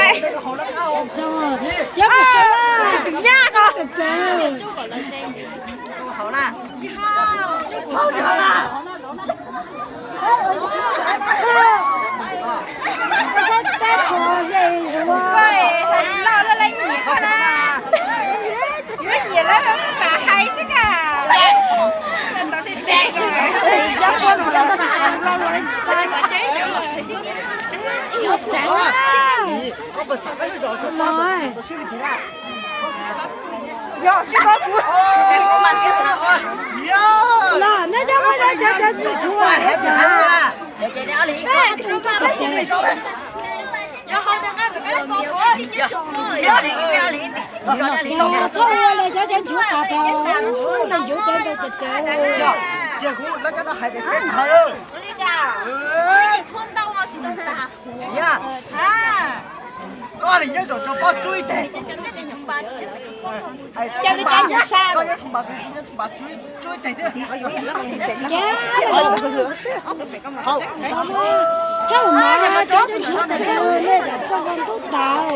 Txhob ua li cov cov nchuav qab tau, nchuav cov nrau tiag tiag. Koj li nyob zaum rau pob tsub ib teg. Koj nyob thoob pas, koj nyob thoob pas tsub ib teg thiab. Tshaj mas cov cov nchuav qab tau, nej txoj ntub tau.